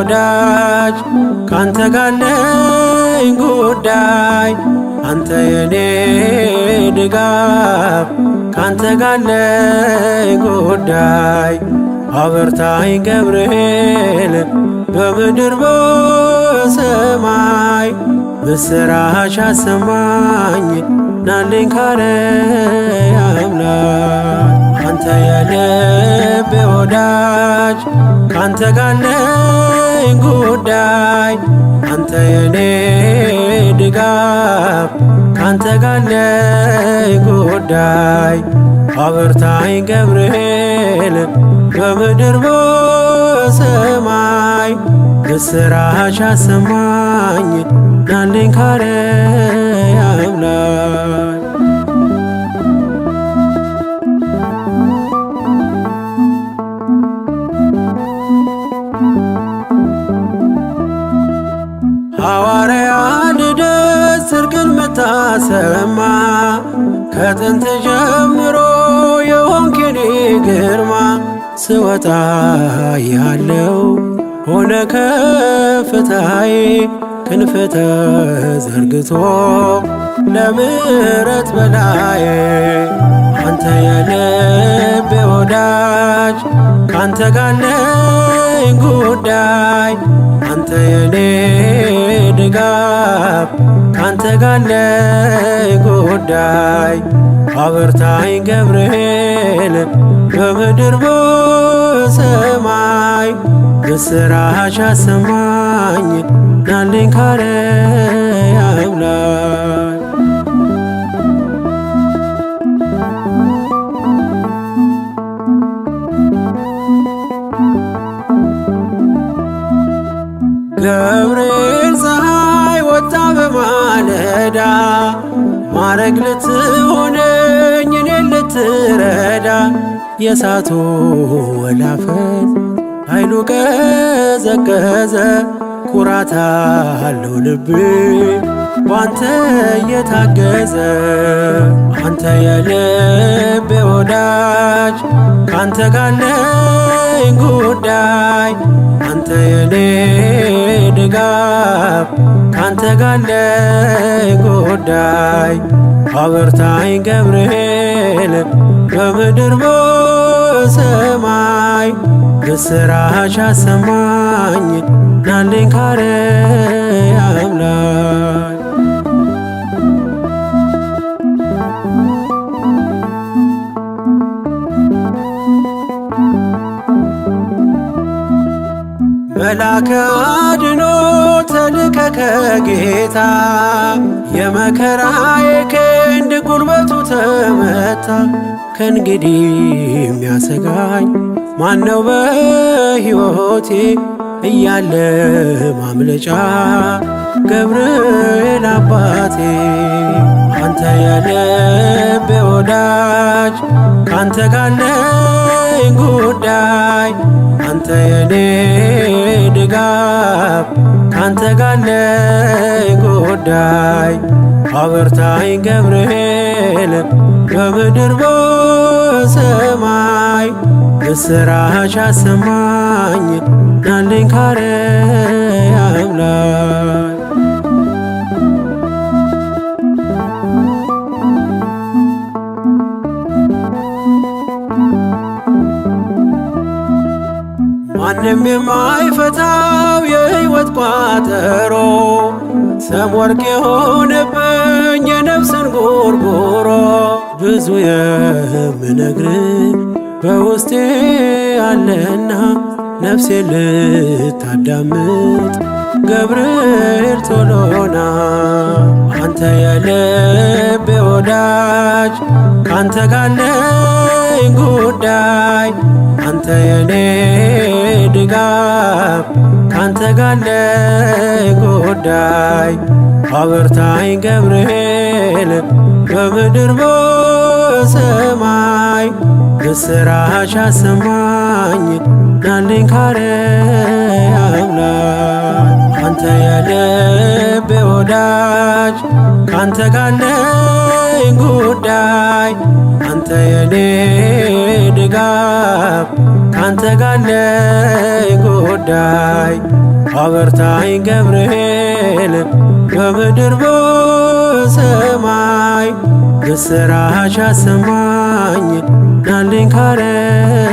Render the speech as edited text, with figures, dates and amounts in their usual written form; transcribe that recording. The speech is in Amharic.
ወዳጅ ካንተ ጋለኝ ጉዳይ አንተ የኔ ድጋፍ ካንተ ጋለኝ ጉዳይ አበርታኝ ገብርኤል በምድር በሰማይ ምስራች አሰማኝ ናልኝ ካርያም ላይ አንተ የልቤ ወዳጅ ካንተ ጋለኝ ጉዳይ አንተ የኔ ድጋፍ ካንተ ጋለኝ ጉዳይ አበርታኝ ገብርኤል በምድር በሰማይ ምስራች አሰማኝ ናልኝ ካርያም ላይ። ሐዋርያ ልደት ጽድቅን ምታሰማ ከጥንት ጀምሮ የሆንክ የኔ ግርማ ስወጣ ያለው ሆነ ከፍታዬ ክንፍ ተዘርግቶ ለምሕረት በላዬ አንተ የልቤ ወዳጅ ካንተ ጋለኝ ጉዳይ አንተ የኔ ድጋፍ ካንተ ጋለኝ ጉዳይ አበርታኝ ገብርኤል በምድር በሰማይ ምስራች አሰማኝ ናልኝ ካርያም ላይ። ገብርኤል ፀሐይ ወጣ በማለዳ ማረግ ልትሆነኝ እኔን ልትረዳ የእሳቱ ወላፈን ኃይሉ ቀዘቀዘ ኩራት አለው ልቤ ባንተ እየታገዘ አንተ የልቤ ወዳጅ ካንተ ጋለኝ ጉዳይ አንተ የኔ ድጋፍ ካንተ ጋለኝ ጉዳይ አበርታኝ ገብርኤል በምድር በሰማይ ምስራች አሰማኝ ናልኝ ካርያም ላይ። መላከ አድኖ ተልከ ከጌታ የመከራዬ ክንድ ጉልበቱ ተመታ። ከእንግዲህ የሚያሰጋኝ ማነው በሕይወቴ እያለ ማምለጫ ገብርኤል አባቴ። አንተ የልቤ ወዳጅ ካንተ ጋለኝ ጉዳይ አንተ የኔ ድጋፍ ካንተ ጋለኝ ጉዳይ አበርታኝ ገብርኤል በምድር በሰማይ ምስራች አሰማኝ ናልኝ ካርያም ላይ። ማንም የማይፈታው የሕይወት ቋጠሮ ሰም ወርቅ የሆነብኝ የነፍስን ጎርጎሮ ብዙ የምነግር በውስጤ አለና ነፍሴ ልታዳምጥ ገብርኤል ቶሎና አንተ የልቤ ወዳጅ ካንተ ጋለኝ ጉዳይ አንተ የኔ ድጋፍ ካንተ ጋለኝ ጉዳይ አበርታኝ ገብርኤል በምድር በሰማይ ምስራች አሰማኝ ናልኝ ካርያም ላይ አንተ የልቤ ወዳጅ ካንተ ጋለኝ ጉዳይ አንተ የኔ ድጋፍ ካንተ ጋለኝ ጉዳይ። አበርታኝ ገብርኤል በምድር በሰማይ ምስራች አሰማኝ ናልኝ ካርያም።